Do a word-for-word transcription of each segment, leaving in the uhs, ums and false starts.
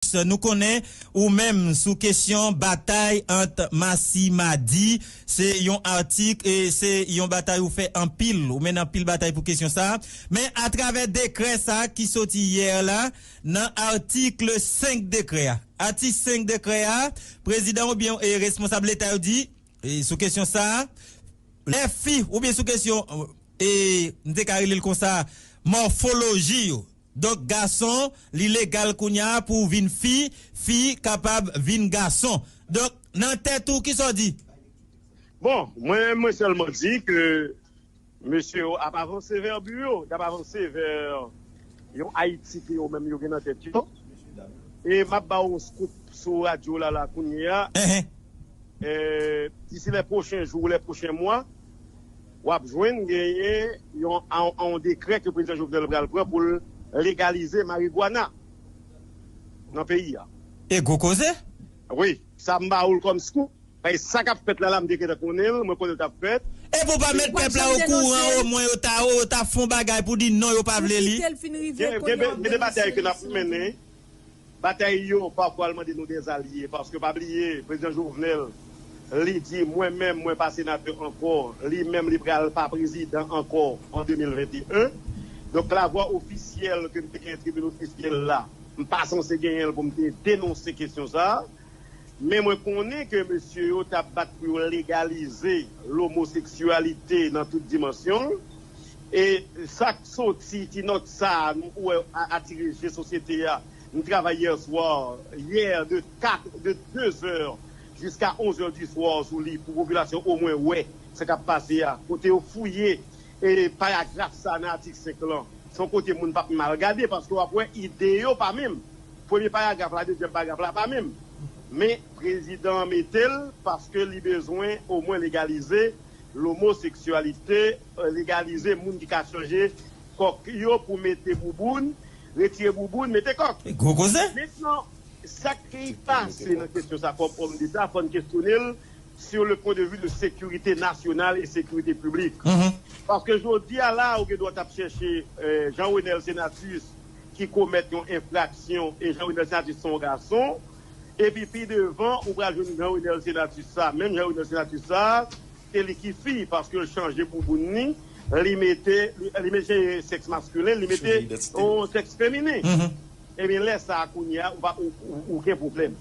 Nou konnen ou menm sou kesyon batay ant Masi Madi, se yon atik e se yon batay ou fè anpil, ou mennen anpil batay pou kesyon sa a. Men atravè dekrè sa a ki soti yè la, nan atik senk dekrè a, atik senk dekrè a, prezidan oubyen e, responsab leta yo di e, sou kesyon sa a, lè fi oubyen sou kesyon e, m te ka rele l konsa, mòfoloji yo. Donk gason, li legal kounye a pou w vin fi, fi kapab vin gason. Donk nan tèt ou, kisa w di? Bon, mwen, mwen sèlman di ke mesye yo ap avanse vè bi yo, y ap avanse vè yon Ayiti ke yo menm yo gen nan tèt yo. E m ap ba w yon scoop sou radyo la la kounye a. Disi lè pwochen jou, lè pwochen mwa, w ap jwenn genyen yon, yon, yon dekrè ke prezidan Jovenel pral pran pou l legalize marigwana nan peyi a. E gwo koze? Wi, sa m ba ou l kòm scoop. Paske sa k ap fèt la la, m te gentan konnen l, mwen konnen l t ap fèt. E pou pa met pèp la okouran, omwen yo ta, yo ta fè yon bagay pou di non, yo pa vle li. Gen, gen, gen de batay ke n ap mennen. Batay yo, pafwa, l mande nou dèzalye. Paske pa bliye, prezidan Jovenel, li di, mwen menm, mwen pa senatè ankò. Li menm, li pral pa prezidan ankò an de mil venteyen. Donk, lavwa ofisyèl ke m te gen tribin ofisyèl la, m pa sanse genyen l pou m te denonse kesyon sa a. Men mwen konnen ke mesye yo t ap bat pou yo legalize lomoseksyalite nan tout dimansyon l. E sa k soti, ti nòt sa a, nou wè a- atire je sosyete a. M travay yè swa, yè de kat, de de zè jiska onz è di swa sou li pou popilasyon omwen wè sa k ap pase a. Kote yo fouye e paragraf sa nan atik senk lan. Se yon kote moun p ap menm al gade, paske w ap wè ide yo pa menm. Premye paragraf la, dezyèm paragraf la pa menm. Men prezidan an mete l paske li bezwen omwen legalize lomoseksyalite, eh, legalize moun ki ka chanje kòk yo pou mete bouboun, retire bouboun, mete kòk. Gwo koze. Mentnan, sa ki pase nan kesyon sa kòm òm deta, fò n kesyone l sur le point de vue de sécurité nationale et sécurité publique. Paske jodi a la, ou gen dwa t ap chèche eh, Jean Renel Senatus ki komèt yon enfraksyon, e Jean Renel Senatus se yon gason, epi pi devan, ou pral jwenn Jean Renel Senatus sa, menm Jean Renel Senatus sa, se li ki fi, paske l chanje bouboun ni, li mete, li, li mete sèks maskilen, li mete yon sèks feminen. Ebyen, lè sa a, kounye a, ou, pa, ou, ou, ou gen pwoblèm.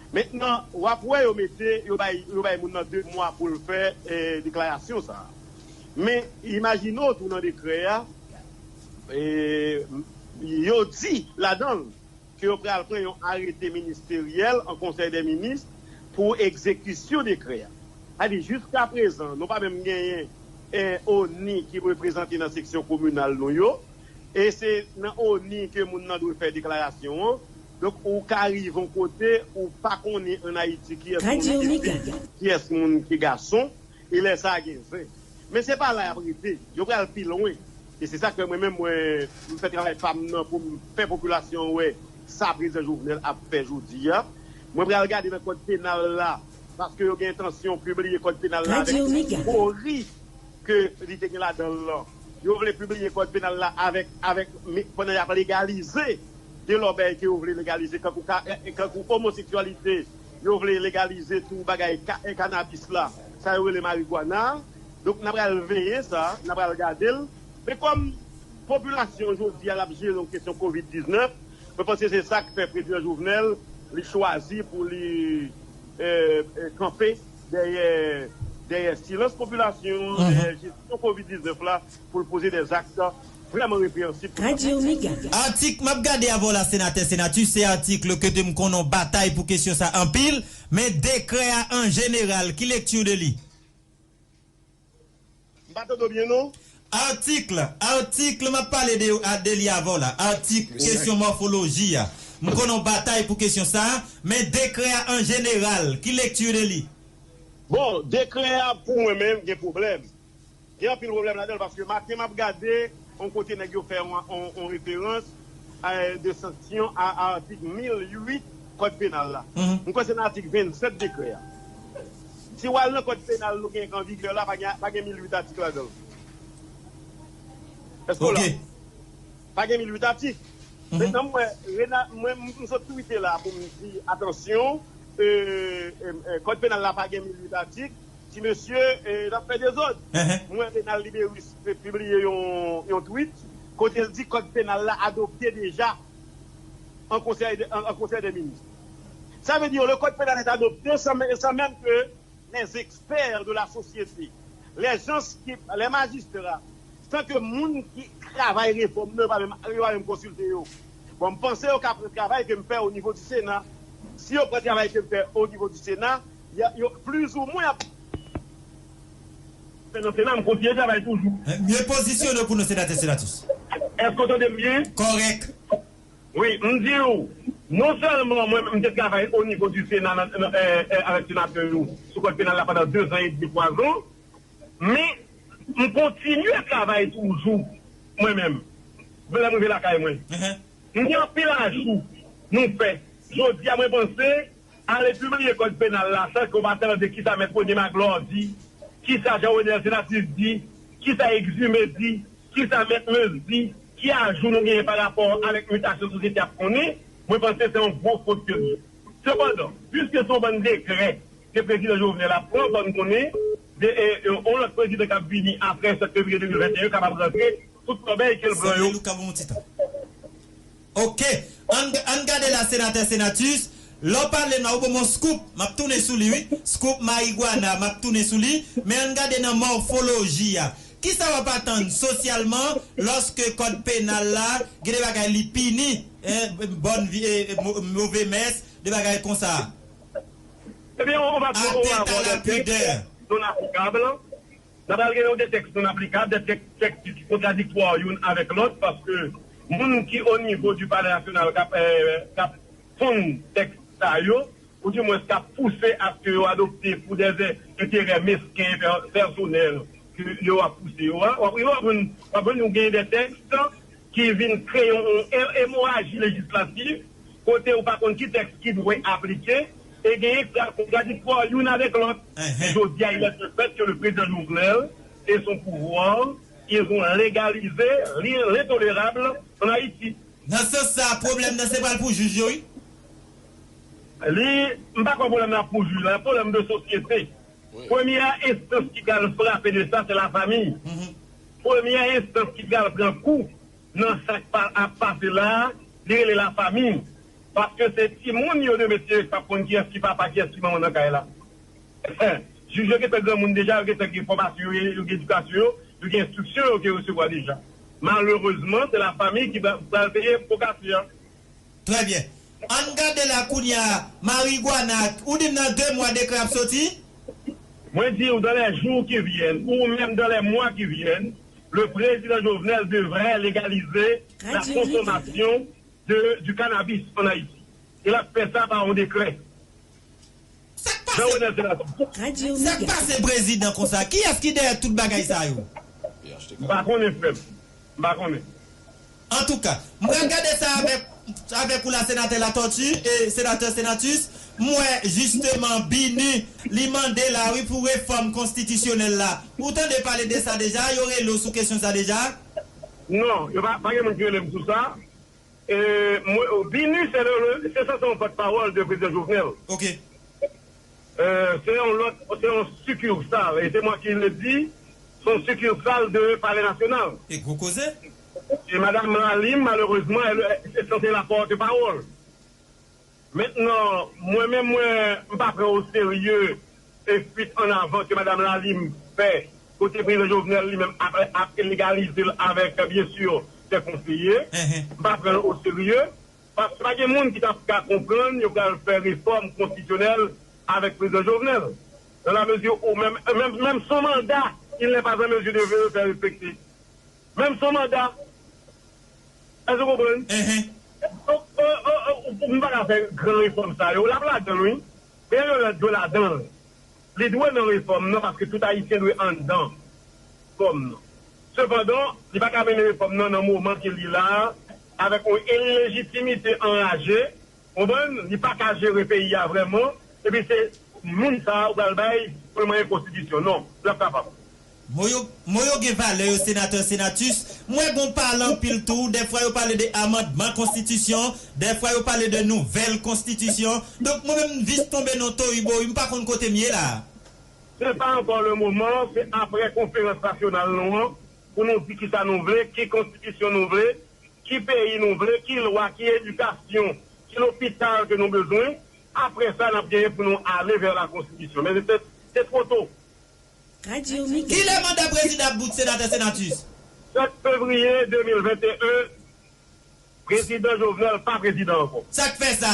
Mentnan, w ap wè yo mete, yo bay, yo bay moun nan de mwa pou l fè eh, deklarasyon sa a. Men, imajine w tou nan dekrè a, eh, yo di ladan l ke yo pral pran yon arete ministeryèl an konsèy dè minis pou egzekisyon dekrè a. Sa di, jiskaprezan, nou pa menm genyen eh, ONI ki reprezante nan seksyon kominal nou yo. E se nan ONI ke moun nan dwe fè deklarasyon an. Donk, ou ka rive yon kote, ou pa konnen ann Ayiti kiyès moun ki fi, kiyès moun ki gason, e lè sa a gen zen. Men se pa la y ap rete. Yo pral pi lwen. E se sa k fè mwen menm, mwen, m fè travay pa m nan pou m fè popilasyon an wè sa prezidan Jovenel ap fè jodi a. Mwen pral gade nan kòd penal la, paske yo gen entansyon pibliye kòd penal la avèk tewori ke li te gen ladan l lan. Yo vle pibliye kòd penal la avèk, avèk, pandan y ap legalize de lòbèy ke yo vle legalize, kankou, kankou omoseksyalite, yo vle legalize tou bagay ka, kanabis la, sa yo rele marigwana. Donk, n a pral veye sa, n a pral gade l. Men kòm popilasyon jodi a l ap jere yon kesyon kovid diznèf, mwen panse se sa k fè prezidan Jovenel, li chwazi pou li eh, eh, kanpe dèyè, dèyè silans popilasyon an, dèyè jesyon kovid diznèf la, pou l poze dè zak vrèman repreyansib kont Atik m ap gade avè w la, senatè Senatus, se atik ke te m konnen w batay pou kesyon sa anpil, men dekrè a an jeneral, ki lekti w de li? M pa tande w byen non. Atik, atik m ap pale de, de li avè w la, atik kesyon mòfoloji a. M konnen w batay pou kesyon sa, men dekrè a an jeneral, ki lekti w de li? Bon, dekrè a pou mwen menm gen pwoblèm. Gen anpil pwoblèm ladan l paske maten m ap gade yon kote nèg yo fè yon, yon, yon referans eh, de sanksyon a, a atik mil uit kòd penal la. M kwè se nan atik vennsèt dekrè a. Si w al nan kòd penal nou gen an vigè la, pa gen, pa gen mil uit atik ladan l. Èske w la? Pa gen mil uit atik. Mentnan, m wè Rena, mwen, m sot twite la pou m di, atansyon, e, e, e, kòd penal la pa gen mil uit atik, ti mesye, e, n ap fè dezòd. M wè Renald Liberus pibliye yon, yon tweet kote l di kòd penal la adopte deja an konsèy de, an, an konsèy de minis. Sa vle di, le code pénal est adopté sans, sans même que les experts de la société, les gens qui, les magistrats, san ke moun ki travay refòm nan, yo pa menm, yo pa menm konsilte yo. Bon, m panse yo ka pran travay ke m fè o nivo di Sena. Si yo pran travay ke m fè o nivo di Sena, y a, yo plizoumwen ap fè nan Sena, m kontinye travay toujou. Mye pozisyone pou nou, senatè Senatus. Èske w tande m byen? Kòrèk. Wi, m di w, non sèlman mwen, m te travay o nivo di Sena nan, nan, eh, eh, avèk senatè yo sou kòd penal la pandan dezan edmi, twazan, men m kontinye travay toujou, mwen menm, lè m rive lakay mwen. M gen anpil ajou nou fè. Jodi a, mwen panse, ale pibliye kòd penal la san ke w pa tande kisa Mèt René Magloire di, kisa Jean Renel Senatus di, kisa Exumé di, kisa Mèt Meuse di, ki ajou nou genyen pa rapò avèk mitasyon sosyete ap konnen, mwen panse se yon gwo fot ke l ye. Sepandan, piske se yon bann dekrè ke prezidan Jovenel ap pran, fò n konnen, de, e, e, yon lòt prezidan k ap vini apre sèt fevriye de mil venteyen kapab rantre, tout lòbèy ke l pran yo. Sanble nou ka ban yon ti tan. Ok. Ann, ann gade la, senatè Senatus. Lè w pale m la, ou ban m yon scoop, m ap tounen sou li, wi. Scoop marigwana, m ap tounen sou li. Men ann gade nan mòfoloji a. Kisa w ap atann sosyalman lòske kòd penal la gen de bagay li pini, eh, bòn vi, eh, mo-, move mès, de bagay konsa? Ebyen, on va, on va avoir des textes non applicables. N ap pral gen yon de tèks non aplikab, de tèks, tèks ki kontradiktwa youn avèk lòt, paske moun ki o nivo di Palè Nasyonal k ap, eh, k ap fonn tèks sa yo, oudimwens k ap pouse a ce que yo adopte pou des enterè mesken, pè-, pèsonèl, ke yo ap pouse yo a. W ap, w ap jwenn, w ap jwenn nou gen de tèks ki vin kreye yon, yon e-, emoraji lejislatif, kote ou pa konn ki tèks ki dwe aplike, e genyen k pral kontradiktwa youn avèk lòt. Jodi a, il est un fait que le président Jovenel et son pouvoir, ils ont légalisé l'in-, l'intolérable en Haïti. Nan sans sa, pwoblèm nan se pral pou jij yo, wi. Li, m pa kwè pwoblèm nan pou jij la, pwoblèm de sosyete. Premyè enstans ki pral frape de sa, se lafanmi. Premyè enstans ki pral pran kou nan sa k pa, ap pase la a, li rele lafanmi. Paske se timoun yo de mesye k ap konn kiyès ki papa, kiyès ki manman nan kay la. Jij yo gentan granmoun deja, yo gentan gen fòmasyon yo, yo gen edikasyon yo, yo gen enstriksyon yo ke yo resevwa deja. Malerezman, se lafanmi ki pral, pral peye po kase a. Trè byen. Ann gade la kounye a, marigwana, ou di m nan de mwa dekrè ap soti? Mwen di w, dans les jours qui viennent, ou même dans les mois qui viennent, le président Jovenel devrait légaliser la consommation de, du cannabis en Haïti. E l ap fè sa pa yon dekrè. Sa k pase? Jean Renel Senatus. Sa k pase prezidan konsa? Kiyès ki dèyè tout bagay sa yo? M pa konnen, frè m. M pa konnen. Antouka, m pral gade sa avèk, avèk ou la, senatè Latortue, e senatè Senatus. M wè, jisteman, BINUH, li mande la, wi, pou refòm konstitisyonèl la. Ou tande pale de sa deja? Yo rele w sou kesyon sa deja? Non, yo pa, pa gen moun ki rele m sou sa. E, mwen, BINUH, se le, le, se sanse yon pòtpawòl de prezidan Jovenel. Ok. Euh, se yon lòt, se yon sikirsal. E se mwen ki le di, se yon sikirsal de Palais National. E gwo koze. E Madam Lalim, malerezman, elle, se sanse la pòtpawòl. Mentnan, mwen menm, mwen, m pa pran o serye e fuit an avan ke Madam Lalim fè, kote prezidan Jovenel li menm ap, ap legalize l avèk, byen si, de konseye. M pa pran l o serye, paske pa gen moun ki t ap ka konprann yo pral fè refòm konstitisyonèl avèk prezidan Jovenel. Dans la mesure où même, même, même son mandat, il n'est pas en mesure de le faire respecter. Menm son manda. Èske w konprann? Donk, euh, euh, euh, ou, m pa ka fè gran refòm sa yo. L ap ladan l, wi. Prezidan Jovenel dwe ladan l. Li dwe nan refòm nan, paske tout Ayisyen dwe anndan refòm nan. Sepandan, li pa ka mennen refòm nan nan moman ke li la a, avèk yon ilejitimite anraje, konprann, li pa ka jere peyi a vrèman, epi se moun sa a ou pral bay pou l manyen konstitisyon. Non, l ap kapab. Mo yo, mo yo gen valè yo, senatè, senatus. M wè gon pale anpil tou. Dèfwa yo pale de amandman konstitisyon, dèfwa yo pale de nouvèl konstitisyon. Donk, mwen menm, m jis tonbe nan toyiboyi, m pa konn kote m ye la. Se pa ankò le moman, se apre konferans nasyonal nou an, pou nou di kisa nou vle, ki konstitisyon nou vle, ki peyi nou vle, ki lwa, ki edikasyon, ki lopital ke nou bezwen. Apre sa, n ap genyen pou nou ale vè la konstitisyon. Men se, se two to. Kilè manda prezidan ap bout, senatè, senatus? Sèt fevriye de mil venteyen, prezidan Jovenel pa prezidan ankò. Sa k fè sa?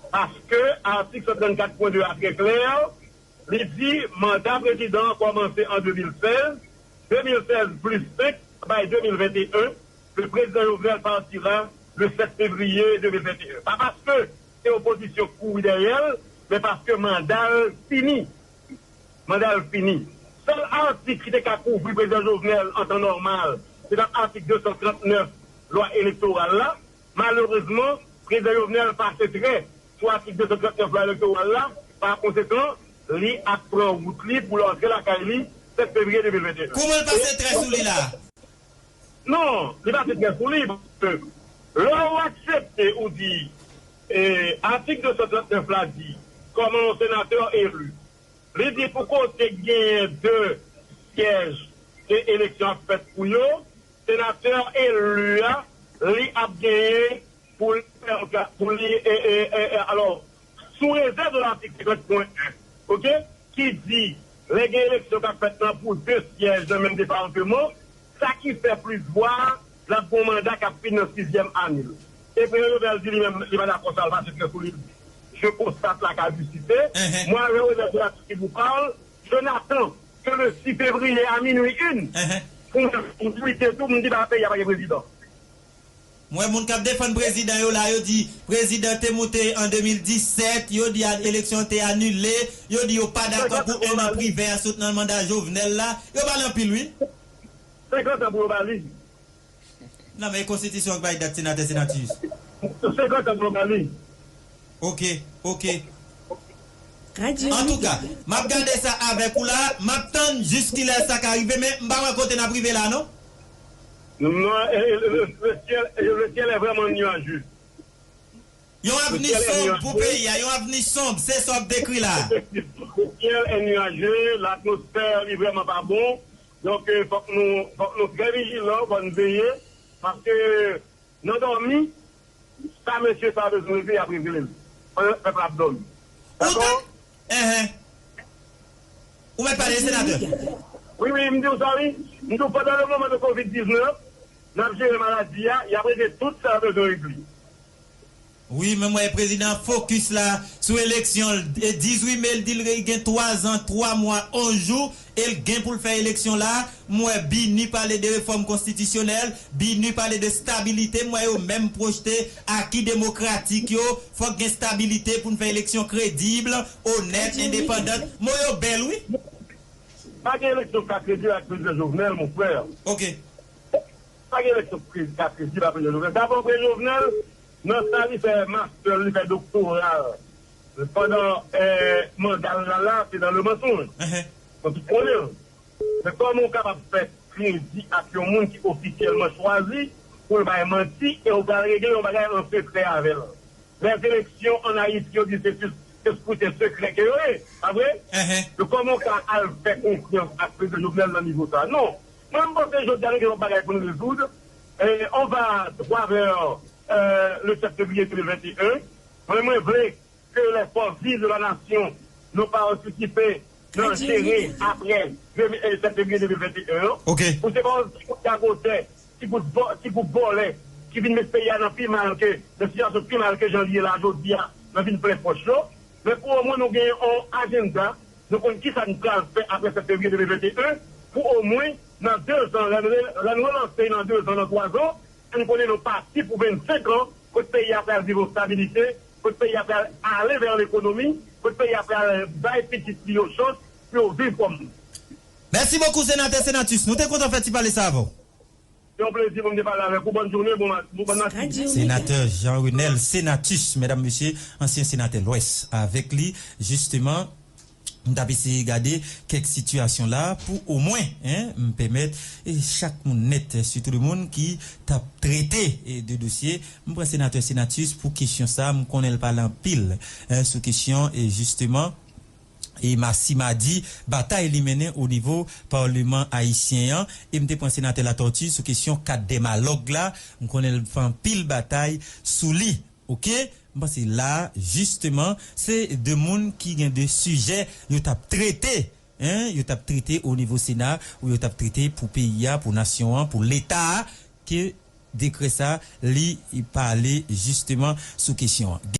Paske atik san trannkat pwen de a trè klè, li di manda prezidan an kòmanse an de mil sèz, de mil sèz plis senk bay de mil venteyen, le prezidan Jovenel partira le sèt fevriye de mil venteyen. Pa paske se opozisyon k kouri dèyè l, men paske manda l fini. Manda l fini. Sèl atik ki te ka kouvri prezidan Jovenel an tan nòmal, se t ap atik de san trannèf lwa elektoral la. Malerezman, prezidan Jovenel pase trè sou atik de san trannèf lwa elektoral la. Pa konsekan, li ap pran wout li pou l antre lakay li sèt fevriye de mil venteyen. Kouman l pase trè sou li la? Non, li pase trè sou li, paske lè w aksepte ou di, e, atik de san trannèf la di, kòman yon senatè eli, li di pou kote genyen de syèj ke eleksyon ap fèt pou yo, senatè eli a, li ap genyen pou li, pou li, e, e, e, e, alò, sou rezèv de latik senkant pwen en, oke, ki di, lè gen eleksyon k ap fèt nan pou de syèj nan menm depatman, sa ki fè plis vwa, l ap gen yon manda k ap fin nan sizyèm ane l. E prezidan Jovenel di li menm, li pa dakò sa, l pase trè sou li. Je constate la caducité. Moi, je reviens sur l'article qui vous parle. Je n'attends que le six février à minuit une. Pou mwen, pou m tweete tou, m di ba peyi a pa gen prezidan. M wè moun k ap defann prezidan yo la, yo di prezidan te moute an de mil disèt, yo di a, eleksyon te anile, yo di yo pa dakò pou en an privè a sot nan manda Jovenel la. Yo pale anpil, wi. Senkant an pou yo ba li. Non, men e konstitisyon k bay dat, senatè, senatus. Senkant an pou yo ba li. Ok, ok. Antouka, m ap gade sa avèk ou la, m ap tann jiskilè sa ka rive, men m pa wè kote n ap rive la, non. Non, e, e, le, le ciel, e, le ciel est vraiment nuageux. Yon avni sonb pou peyi a, yon avni sonb, se sa w ap dekri la. Le ciel est nuageux, l'atmosphère li vrèman pa bon. Donk, e, fòk nou, fòk nou trè vijilan, fòk nou veye, paske nan dòmi, sa mesye sa yo bezwen regle, y ap regle l. Pandan pèp la ap dòmi. Dakò? Enhen. Ou mèt pale, senatè. Wi, wi, m di w sa, wi. M di w, pandan le moman de kovid diznèf, n ap jere maladi a, y ap regle tout sa yo bezwen regle. Wi, men m wè prezidan an fokis la sou eleksyon. E dizuit me, l di l gen twa zan, twa mwa, onz jou, e l gen pou l fè eleksyon la. M wè BINUH pale de refòm konstitisyonèl, BINUH pale de stabilite. M wè yo menm pwojte aki demokratik yo. Fòk gen stabilite pou n fè eleksyon kredib, onèt, endepandan. Mo yo bèl, wi. Pa gen eleksyon k ka kredib ak prezidan Jovenel, mon frè. Ok. Pa gen eleksyon k ka kredib ak prezidan Jovenel. Dabò, prezidan Jovenel, nan sa li fè mastè l, li fè doktora l pandan, eh, manda l la, la, se nan le mensonge. Enhen. Nou tout konnen l. Men kòman w kapab fè kredi ak yon moun ki ofisyèlman chwazi pou l bay manti e w pral regle yon bagay an sekrè avè l? Lèzeleksyon ann Ayiti, yo di se, se, se skriten sekrè ke yo ye, pa vre? Enhen. Donk, kòman w ka al fè konfyans ak prezidan Jovenel nan nivo sa a? Non. Mwen, m panse jodi a, nou gen yon bagay pou n rezoud. E, on va droit vers, euh, le sept février deux mille vingt et un. Mwen, mwen vle ke les forces vives de la nation nou pa patisipe nan jere apre de mil, eh, sept février deux mille vingt et un an. Ok. Pou se pa yon ti kout gagotè, ti kout vò-, ti kout vòlè ki vin met peyi a nan pi mal ke, nan sitiyasyon pi mal ke jan li ye la jodi a, nan vin plen pòch yo. Men pou omwen nou gen yon ajanda, nou konn kisa nou pral fè apre sept février deux mille vingt et un, pou omwen nan de zan, lè nou, lè nou relanse nan de zan, nan twa zan, nou konnen nou pati pou vennsenk an, kot peyi a pral viv yon stabilite, kot peyi a pral ale vè lekonomi, kot peyi a pral bay pitit li yo chans pou yo viv kòm moun. Mèsi bokou, senatè, senatus. Nou te kontan fè ti pale sa avè w. Se yon plezi pou m te pale avèk ou. Bòn jounen, bon ma-, bon, bòn matinè. Senatè Jean Renel Senatus, medam, mesye, ansyen senatè Lwès. Avèk li, jisteman, M t ap eseye gade kèk sitiyasyon la pou omwen, en, m pèmèt e chak moun nèt, sitou de moun ki t ap trete e de dosye. M pran senatè Senatus pou kesyon sa, m konnen l pale anpil, en, sou kesyon e jisteman e masi madi batay li mennen o nivo Palman ayisyen an, e m te pran senatè Latortue sou kesyon kat dè malòg la, m konnen l fè anpil batay sou li. Oke, m panse la, jisteman, se de moun ki gen de sijè yo t ap trete, en, yo t ap trete o nivo Sena, ou yo t ap trete pou peyi a, pou nasyon an, pou Leta a, ke dekrè sa, li pale jisteman sou kesyon an.